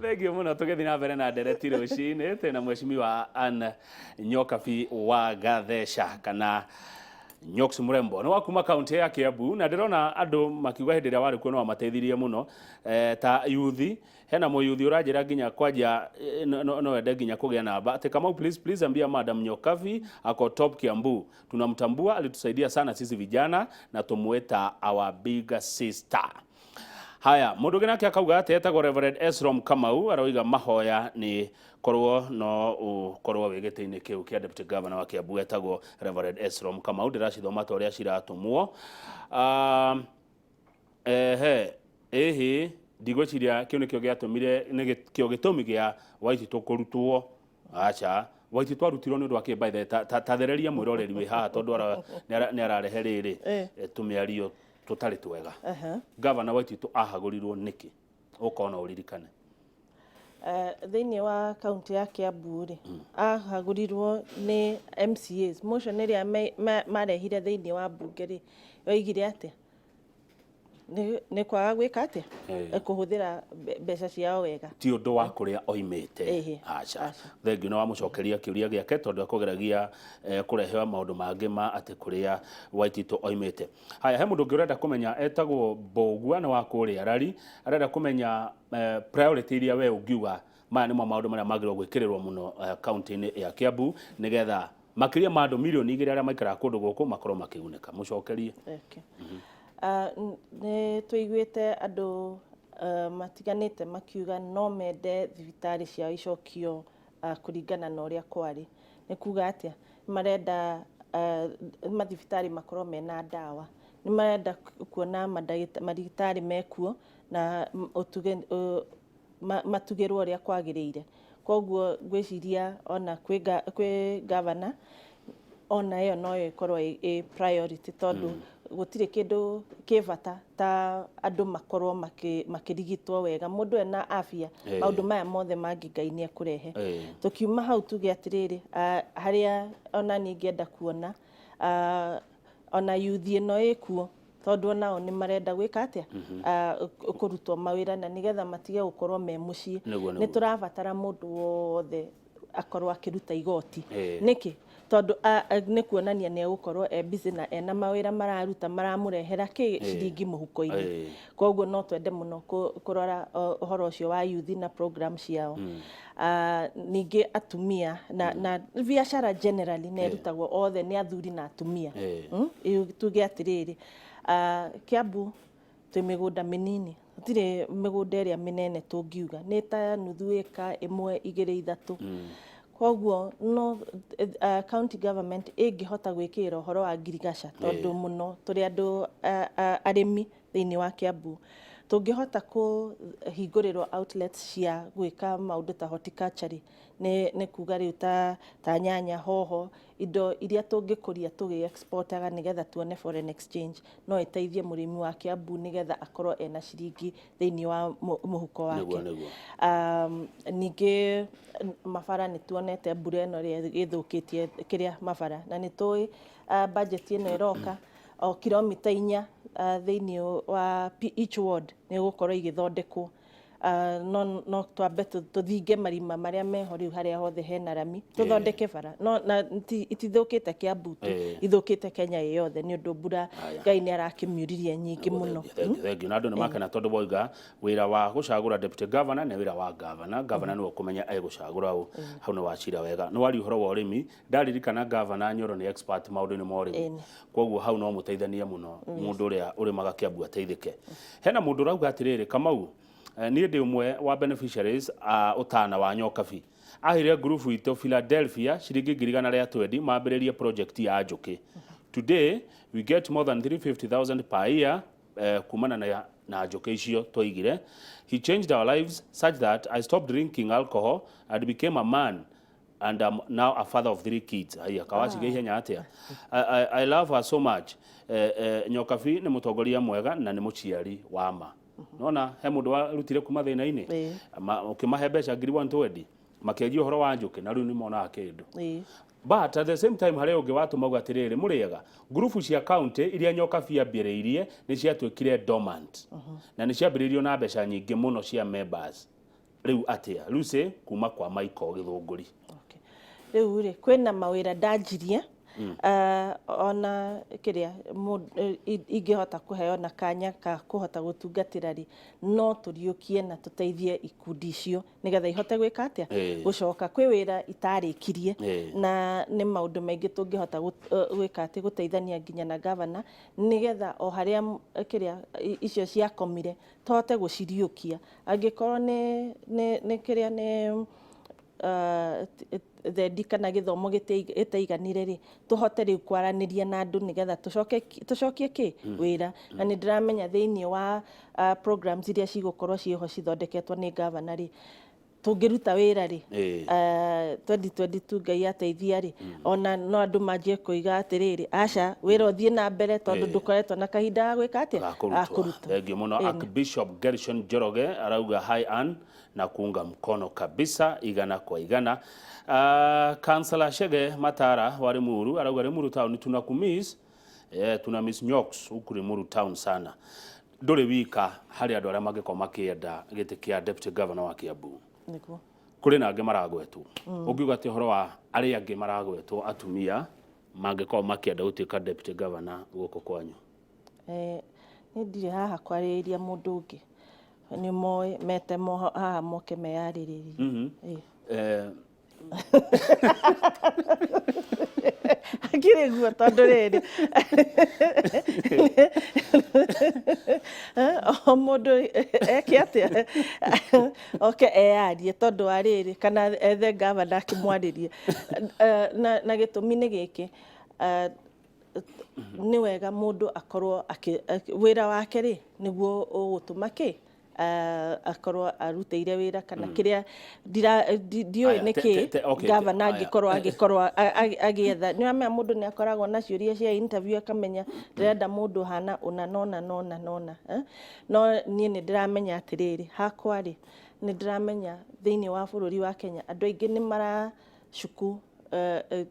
Thengiũ mũno. Tũgĩthiĩ na mbere na ndereti rũcinĩ, twĩna Mheshimiwa Ann Nyokabi wa Gatheca, kana Nyox Mrembo, nĩ wa kuma kaunti ya Kiambu, na ndĩrona andũ makiuga hĩndĩ ĩrĩa warĩ kuo no wamateithirie mũno, ta yuthi. Hena mũyuthi ũranjĩra nginya kwanja no ende nginya kũgĩa namba atĩ, "Kamau, please, please ambia Madam Nyokabi ako top Kiambu, tunamtambua, alitusaidia sana sisi vijana na tumuita our big sister." Haya, mũndũ ũngĩ nake akauga atĩ etagwo Reverend Esrom Kamau, aroiga mahoya nĩ korwo no ũkorwo wĩ gĩtĩ-inĩ kĩu kĩa deputy governor wa Kiambu. Etagwo Reverend Esrom Kamau. Ndĩracithoma ta ũrĩa ciratũmwo. Ehe, ĩhĩ, ndigwĩciria kĩu nĩkĩo gĩatũmire, nĩkĩo gĩtũmi gĩa Waititũ kũrutwo. Aca, Waititũ arutirwo nĩ ũndũ wa kĩ? By the ta thereria mwĩroreri wĩ haha, tondũ nĩ ararehe rĩrĩ tũmĩario tũtarĩ twega. Gavana Waititũ ahagũrirwo nĩkĩ, ũkorwo no ũririkane? Thĩinĩ wa kaunti ya Kiambu rĩ, ahagũrirwo nĩ MCAs. Motion ĩrĩa marehire thĩinĩ wa mbunge rĩ, yoigire atĩa? Nĩ kwaga gwĩka atĩa? Kũhũthĩra mbeca ciao wega. Ti ũndũ wa kũrĩa oimĩte? Ĩhĩ. Aca. Aca. Thengiũ nĩ wamũcokeria kĩũria gĩake, tondũ akũgeragia kũrehe maũndũ mangĩ ma atĩ kũrĩa Waititũ oimĩte. Haya, he mũndũ ũngĩ ũrenda kũmenya, etagwo Mbũgua, nĩ wa kũrĩa Rari, arenda kũmenya priority iria we ũngiuga maya nĩmo maũndũ marĩa magĩrĩirwo gwĩkĩrĩrwo mũno kaunti-inĩ ya Kiambu, nĩgetha makĩria ma andũ mirioni 2 arĩa maikaraga kũndũ gũkũ makorwo makĩgunĩka. Mũcokerie. Okay. Nĩ tũiguĩte andũ matiganĩte makiuga no mende thibitarĩ ciao icokio kũringana na ũrĩa kwarĩ. Nĩ kuga atĩa? Nĩ marenda mathibitarĩ makorwo mena ndawa, nĩ marenda kuona marigitari mekuo na ũtuge matugĩrwo ũrĩa kwagĩrĩire. Koguo ngwĩciria ona kwĩ gavana, ona ĩyo no ĩkorwo ĩ priority, tondũ gũtirĩ kĩndũ kĩ bata ta andũ makorwo makĩrigitwo wega, mũndũ ena afya. Maũndũ maya mothe mangĩ Ngai nĩ ekũrehe. Tũkiuma hau, tuge atĩrĩrĩ, harĩa ona niĩ ingĩenda kuona, ona yuthi ĩno ĩkuo, tondũ onao nĩ marenda gwĩka atĩa? Kũrutwo mawĩra na nĩgetha matige gũkorwo me mũciĩ. Nĩ tũrabatara mũndũ wothe akorwo akĩruta igoti. Nĩkĩ? Tondũ nĩ kuonania nĩ egũkorwo e busy na ena mawĩra mararuta maramũrehera kĩ? Ciringi mũhuko-inĩ. Koguo no twende mũno kũrora ũhoro ũcio wa yuthi na program ciao. Ningĩ atumia na biacara generally nĩ ĩrutagwo othe nĩ athuri na atumia. Tuge atĩrĩrĩ, Kiambu twĩ mĩgũnda mĩnini, gũtirĩ mĩgũnda ĩrĩa mĩnene tũngiuga nĩ ta nuthu ĩka 1, 2, 3. Koguo no county government ĩngĩhota gwĩkĩrĩra ũhoro wa ngirigaca, tondũ mũno tũrĩ andũ arĩmi thĩinĩ wa Kiambu, tũngĩhota kũhingũrĩrwo outlets cia gwĩka maũndũ ta horticulture, nĩ kuga rĩu ta nyanya, hoho, indo iria tũngĩkũria tũgĩ exportaga nĩgetha tuone foreign exchange, no ĩteithie mũrĩmi wa Kiambu nĩgetha akorwo ena ciringi thĩinĩ wa mũhuko wake. Ningĩ mabara, nĩ tuonete mbura ĩno ĩrĩa ĩthũkĩtie kĩrĩa mabara, na nĩ tũĩ budget ĩno ĩroka o kilomita 4 thĩinĩ wa each ward nĩ ĩgũkorwo igĩthondekwo. No twambe tũthinge marima marĩa meho rĩu, harĩa hothe hena rami tũthondeke bara. No na itithũkĩte Kiambu tu, ithũkĩte Kenya ĩ yothe, nĩ ũndũ mbura Ngai nĩ arakĩmiuririe nyingĩ mũno. Thengiũ, thengiũ. Na andũ nĩ makena, tondũ moiga wĩra wa gũcagũra deputy governor nĩ wĩra wa governor. Governor nĩwe ũkũmenya egũcagũra ũ. Hau nĩ wacira wega. Nĩ waria ũhoro wa ũrĩmi, ndaririkana Governor Nyoro nĩ expert maũndũ-inĩ ma ũrĩmi. Koguo hau no mũteithanie mũno, mũndũ ũrĩa ũrĩmaga Kiambu ateithĩke. Hena mũndũ ũrauga atĩrĩrĩ, "Kamau, niĩ ndĩ ũmwe wa beneficiaries a ũtana wa Nyokabi. Aheire ngurubu itũ Philadelphia ciringi 120,000 mambĩrĩrie project ya njũkĩ. Today we get more than 350,000 per year kumana na njũkĩ icio twaigire. He changed our lives such that I stopped drinking alcohol and became a man and I'm now a father of three kids." Haya, kawacige ihenya atia? I love her so much. Nyokabi nĩ mũtongoria mwega na nĩ mũciari wa ma." Nona he mũndũ warutire kuma thĩna-inĩ. Ũkĩmahe mbeca 120,000, makĩanjia ũhoro wa njũkĩ, na rĩu nĩ monaga kĩndũ. But at the same time, harĩ ũngĩ watũmauga atĩrĩrĩ, "Mũrĩega, ngurubu cia county iria Nyokabi ambĩrĩirie nĩ ciatuĩkire dormant na nĩ ciambĩrĩirio na mbeca nyingĩ mũno cia members." Rĩu atĩa Lucy kuma kwa Michael Gĩthũngũri? Okay. Rĩu rĩ, kwĩna mawĩra ndanjirie ona kĩrĩa ingĩhota kũheo na kanya ka kũhota gũtungatĩra rĩ, no tũriũkie na tũteithie ikundi icio nĩgetha ihote gwĩka atĩa? Gũcoka kwĩ wĩra itarĩkirie. Na nĩ maũndũ maingĩ tũngĩhota gwĩka atĩ gũteithania nginya na gavana, nĩgetha o harĩa kĩrĩa icio ciakomire tũhote gũciriũkia. Angĩkorwo nĩ kĩrĩa nĩ thendi kana gĩthomo gĩtaiganire rĩ, tũhote rĩu kwaranĩria na andũ nĩgetha tũcokie kĩ wĩra. Na nĩ ndĩramenya thĩinĩ wa programs iria cigũkorwo ciĩho cithondeketwo nĩ gavana rĩ, tũngĩruta wĩra rĩ, 2022 Ngai ateithia rĩ, ona no andũ manjie kũiga atĩrĩrĩ, aca, wĩra ũthiĩ na mbere tondũ ndũkoretwo na kahinda ga gwĩka atĩa? Ga kũrutwo. Thengiũ mũno. Archbishop Gershon Njoroge arauga hi Ann, na kuunga mkono kabisa 100 kwa 100. Councillor Shege Matara wa Limuru arauga Limuru town tuna kumiss, tuna miss Nyox huku Limuru town sana. Ndũrĩ wika harĩ andũ arĩa mangĩkorwo makĩenda gĩtĩ kĩa deputy governor wa Kiambu. Nĩguo. Kũrĩ na angĩ maragwetwo. Ũngiuga atĩ ũhoro wa arĩa angĩ maragwetwo, atumia mangĩkorwo makĩenda gũtuĩka deputy governor gũkũ kwanyu? Niĩ ndirĩ haha kwarĩrĩria mũndũ ũngĩ, nĩ moĩ mete haha moke meyarĩrĩrie. Akĩrĩ guo, tondũ rĩrĩ, o mũndũ eke atĩa, oke eyarie, tondũ wa rĩrĩ, kana ethe gavana akĩmwarĩrie. Na gĩtũmi nĩ gĩkĩ, nĩ wega mũndũ akorwo wĩra wake rĩ, nĩguo ũgũtũma kĩ akorwo arutĩire wĩra kana kĩrĩa ndiũĩ. Aya, Nĩ kĩ okay, gavana aya. angĩkorwo agĩetha, nĩ ũramenya mũndũ nĩ akoragwo na ciũria cia interview, akamenya ndĩrenda mũndũ ũhana ũna nona nona nona, eh? No niĩ nĩ ndĩramenya atĩrĩrĩ, hakwa rĩ, nĩ ndĩramenya thĩinĩ wa bũrũri wa Kenya andũ aingĩ nĩ maracuku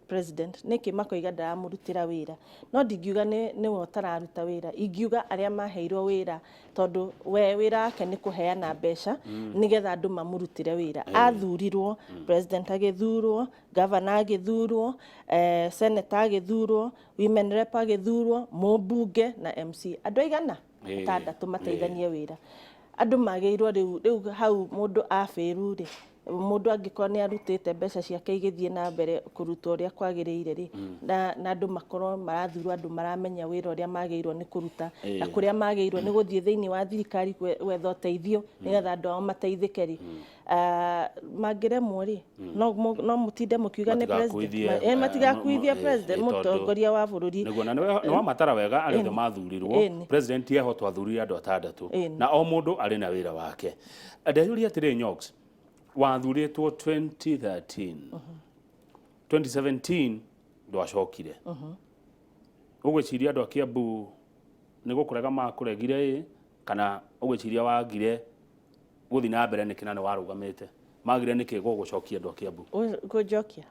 president nĩkĩ makoiga ndaramũrutĩra wĩra, no ndingiuga nĩwe ũtararuta wĩra, ingiuga arĩa maheirwo wĩra, tondũ we wĩra wake nĩ kũheana mbeca nĩgetha andũ mamũrutĩre wĩra. Athurirwo, president agĩthurwo, governor agĩthurwo, senator agĩthurwo, women rep agĩthurwo, mũmbunge na MC, andũ aigana atandatũ mateithanie wĩra. Andũ magĩrĩirwo rĩu hau mũndũ abĩru rĩ, mũndũ angĩkorwo nĩ arutĩte mbeca ciake igĩthiĩ na mbere kũrutwo ũrĩa kwagĩrĩire rĩ, na andũ makorwo marathurwo andũ maramenya wĩra ũrĩa magĩrĩirwo nĩ kũruta na kũrĩa magĩrĩirwo nĩ gũthiĩ thĩinĩ wa thirikari gwetha ũteithio nĩgetha andũ ao mateithĩke rĩ, mangĩremwo rĩ, no mũtinde mũkiuga nĩ president. Matigakuithie, Matigakuithie president, mũtongoria wa bũrũri. Nĩguo, na nĩ wamatara wega arĩa othe mathurirwo. President eho twathurire andũ atandatũ na o mũndũ arĩ na wĩra wake. Ndeyũria atĩrĩ, Nyox, wathurĩtwo 2013, 2017 ndwacokire. Ũgwĩciria andũ a Kiambu nĩ gũkũrega makũregire ĩ, kana ũgwĩciria wagire gũthiĩ na mbere nĩkĩ, na nĩ warũgamĩte, magire nĩkĩ gũgũcokia andũ a Kiambu? Kũnjokia,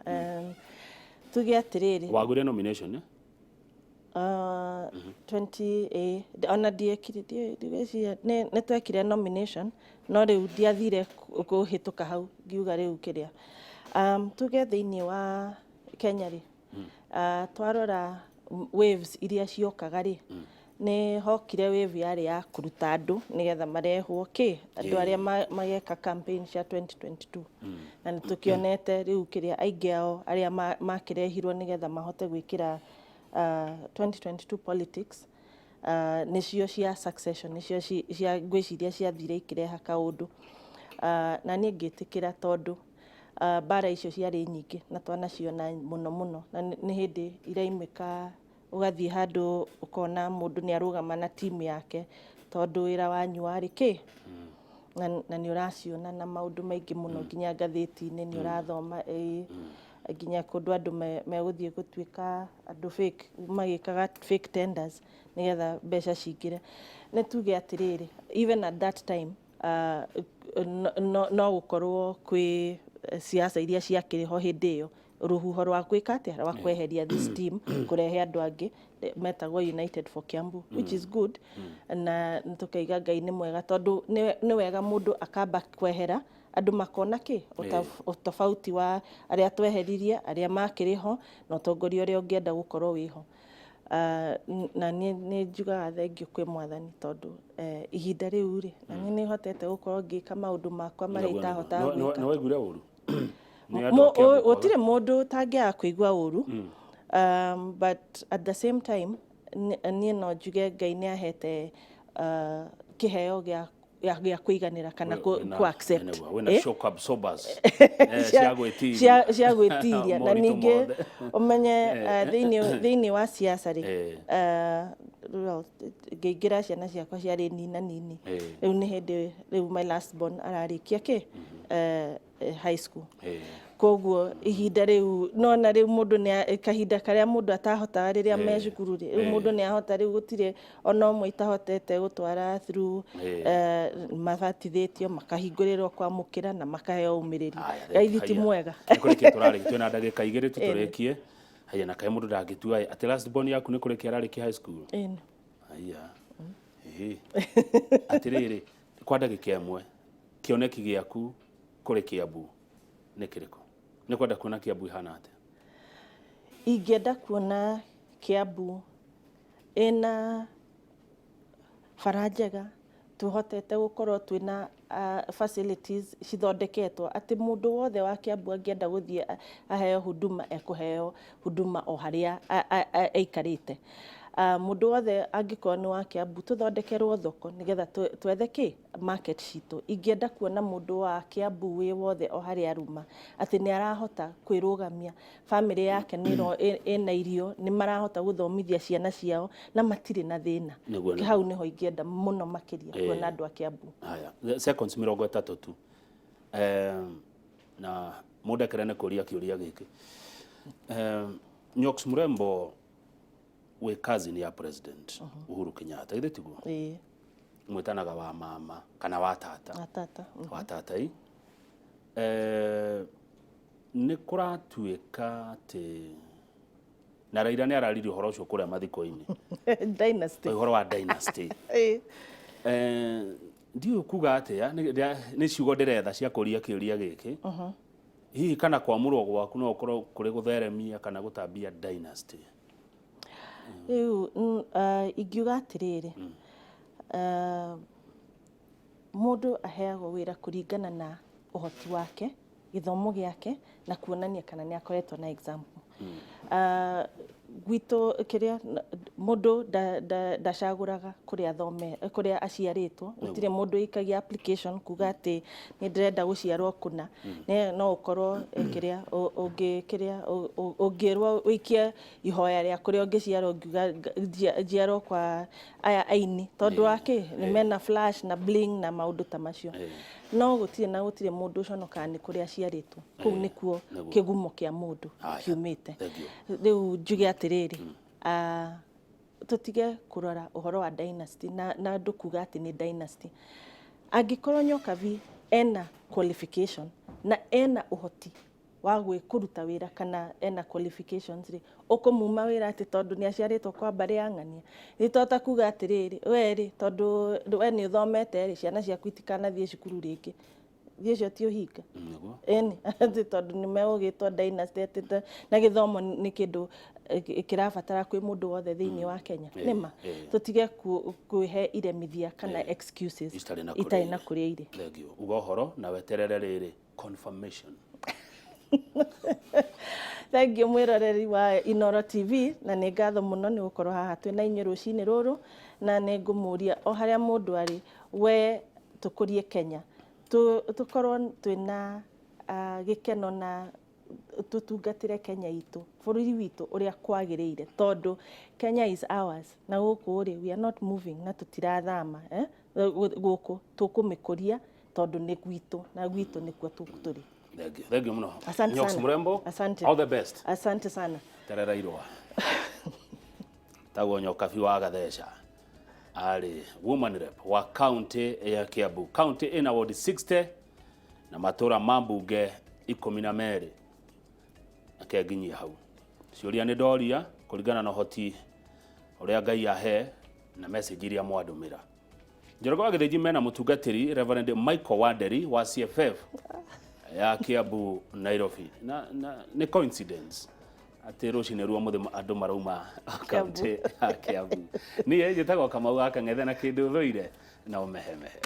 tuge atĩrĩrĩ, Wagũire nomination, eh? 20 ona ndiekire, ndigwĩciria nĩ twekire nomination, no rĩu ndiathire kũhĩtũka hau ngiuga rĩu kĩrĩa, tuge thĩinĩ wa Kenya rĩ, twarora waves iria ciokaga rĩ, nĩ hokire wave yarĩ ya kũruta andũ nĩgetha marehwo kĩ andũ arĩa mageka campaign cia 2022, na nĩ tũkĩonete rĩu kĩrĩa aingĩ ao arĩa makĩrehirwo nĩgetha mahote gwĩkĩra 2022 politics, nĩcio cia succession, nĩcio cia ngwĩciria ciathire ikĩreha kaũndũ, na niĩ ngĩtĩkĩra tondũ mbara icio ciarĩ nyingĩ na twanaciona mũno mũno, na nĩ hĩndĩ iraimĩka ũgathiĩ handũ ũkona mũndũ nĩ arũgama na timu yake tondũ wĩra wanyu warĩ kĩ, na nĩ ũraciona na maũndũ maingĩ mũno, nginya ngathĩti-inĩ nĩ ũrathoma, nginya kũndũ andũ megũthiĩ gũtuĩka andũ fake, magĩkaga fake tenders nĩgetha mbeca cingĩre. Nĩ tuge atĩrĩrĩ, even at that time, no gũkorwo kwĩ siasa iria ciakĩrĩ ho hĩndĩ ĩyo. Rũhuho rwa gwĩka atĩa, rwa kweheria this team, kũrehe andũ angĩ metagwo United for Kiambu, which is good. Na tũkaiga Ngai nĩ mwega, tondũ nĩ wega mũndũ akamba kwehera, andũ makona kĩ ũtofauti wa arĩa tweheririe, arĩa makĩrĩ ho, na ũtongoria ũrĩa ũngĩenda gũkorwo wĩho. Na niĩ nĩ njugaga thengiũ kwĩ Mwathani, tondũ ihinda rĩu rĩ, na niĩ nĩ hotete gũkorwo ngĩka maũndũ makwa marĩa itahotaga gwĩka. Nĩ waiguire ũru nĩ andũ a Kiambu kwaga? Gũtirĩ mũndũ ũtangĩaga kũigua ũru, but at the same time niĩ no njuge Ngai nĩ ahete kĩheo gĩa kũiganĩra kana kũ accept. Nĩguo, wĩna shock absorbers cia gwĩtiria. Cia gwĩtiria na moritũ ningĩ mothe. Ũmenye thĩinĩ wa siasa rĩ, well, ngĩingĩra ciana ciakwa ciarĩ nina nini. Rĩu nĩ hĩndĩ rĩu my last born ararĩkia kĩ high school. Koguo ihinda rĩu nona rĩu mũndũ nĩ kahinda karĩa mũndũ atahotaga rĩrĩa me cukuru rĩ, rĩu mũndũ nĩ ahota. Rĩu gũtirĩ ona ũmwe itahotete gũtwara through, mabatithĩtio, makahingũrĩrwo kwamũkĩra na makaheo ũmĩrĩrio. Aya, Gaithi ti haya. mwega. Nĩ kũrĩkia tũrarĩkia, twĩna ndagĩka 2 tu tũrĩkie. Haya, na kaĩ mũndũ ndangĩtua atĩ last born yaku nĩ kũrĩkia ararĩkia high school? Ĩni. Haya. Ĩĩ. Atĩrĩrĩ, kwa ndagĩka 1, kĩoneki gĩaku kũrĩ Kiambu nĩ kĩrĩkũ? Nĩ kwenda kuona Kiambu ihana atĩa? Ingĩenda kuona Kiambu ĩna bara njega, tũhotete gũkorwo twĩna facilities cithondeketwo atĩ mũndũ wothe wa Kiambu angĩenda gũthiĩ aheo huduma, ekũheo huduma o harĩa aikarĩte. Mũndũ wothe angĩkorwo nĩ wa Kiambu, tũthondekerwo thoko nĩgetha twethe kĩ market citũ. Ingĩenda kuona mũndũ wa Kiambu wĩ wothe o harĩa aruma atĩ nĩ arahota kwĩrũgamia, family yake nĩ ĩna irio, nĩ marahota gũthomithia ciana ciao na matirĩ na thĩna. Nĩguo. Hau nĩho ingĩenda mũno makĩria kuona andũ a Kiambu. Haya, seconds 30 tu. Na mũndekere nĩ kũria kĩũria gĩkĩ. Nyox Mrembo wĩ cousin ya President Uhuru Kenyatta, githĩ tiguo? Ĩĩ. Mwĩtanaga wa mama kana wa tata? Na tata. Wa tata i. Nĩ kũratuĩka atĩ na Raila nĩ araririe ũhoro ũcio kũrĩa mathiko-inĩ. Dynasty. Ũhoro wa dynasty. Ndiũĩ kuga atĩa, nĩ ciugo ndĩretha cia kũria kĩũria gĩkĩ. Hihi kana kwamũrwo gwaku no gũkorwo kũrĩ gũtheremia kana gũtambia dynasty? Rĩu ingiuga atĩrĩrĩ, mũndũ aheagwo wĩra kũringana na ũhoti wake, gĩthomo gĩake, na kuonania kana nĩ akoretwo na example. Gwitũ kĩrĩa mũndũ ndacagũraga kũrĩa athome, kũrĩa aciarĩtwo. Gũtirĩ mũndũ ũikagia application kuga atĩ nĩ ndĩrenda gũciarwo kũna. No ũkorwo kĩrĩa ũngĩ kĩrĩa ũngĩrwo ũikie ihoya rĩa kũrĩa ũngĩciarwo, ũngiuga njiarwo kwa aya aini, tondũ wa kĩ nĩ mena flash na bling na maũndũ ta macio. No gũtirĩ na gũtirĩ mũndũ ũconokaga nĩ kũrĩa aciarĩtwo. Kũu nĩkuo kĩgumo kĩa mũndũ kiumĩte. Thank you. Rĩu njuge atĩrĩrĩ, tũtige kũrora ũhoro wa dynasty na andũ kuga atĩ nĩ dynasty. Angĩkorwo Nyokabi ena qualification na ena ũhoti wa kũruta wĩra kana ena qualifications rĩ, ũkũmuma wĩra atĩ tondũ nĩ aciarĩtwo kwa mbarĩ ya ng'ania? Nĩ to ta kuga atĩrĩrĩ, we rĩ, tondũ we nĩ ũthomete rĩ, ciana ciaku itikanathiĩ cukuru rĩngĩ. Thiĩ ũcio ti ũhinga. Ĩni, atĩ tondũ nĩ megũgĩtwo dynasty atĩ na gĩthomo nĩ kĩndũ kĩrabatara kwĩ mũndũ wothe thĩinĩ wa Kenya. Nĩma tũtige kwĩhe iremithia kana excuses itarĩ na itarĩ na kũrĩa kũrĩa irĩ. Thank you. Uga ũhoro na weterere rĩrĩ confirmation. Thank you, mwĩroreri wa Inoro TV, na nĩ ngatho mũno nĩ gũkorwo haha twĩ na inyuĩ rũcinĩ rũrũ, na nĩ ngũmũria o harĩa mũndũ arĩ, we tũkũrie Kenya, tũkorwo twĩna gĩkeno na tũtungatĩre Kenya itũ, bũrũri witũ ũrĩa kwagĩrĩire, tondũ Kenya is ours, na gũkũ rĩ, we are not moving na tũtirathama, eh? Gũkũ tũkũmĩkũria tondũ nĩ gwitũ na gwitũ nĩkuo tũrĩ. Thank you. Thank you mũno. Asante Nyox sana. Mrembo. Asante. All the best. Asante sana. Terera irũa. Tagwo Nyokabi wa Gatheca. Arĩ woman rep wa county ya Kiambu. County ĩna ward 60 na matũra ma mbunge 12. Reke nginyie hau. Ciũria nĩ ndoria kũringana na ũhoti ũrĩa Ngai ahe na message iria mwandũmĩra. Njoroge wa Gĩthĩnji mena mũtungatĩri Reverend Michael Wanderi wa CFF ya Kiambu Nairobi. Na, na nĩ coincidence atĩ rũcinĩ ruo mũthĩ andũ marauma kaunti ya Kiambu. Niĩ njĩtagwo Kamau wa Kang'ethe na kĩndũ thũire na ũmehemehe.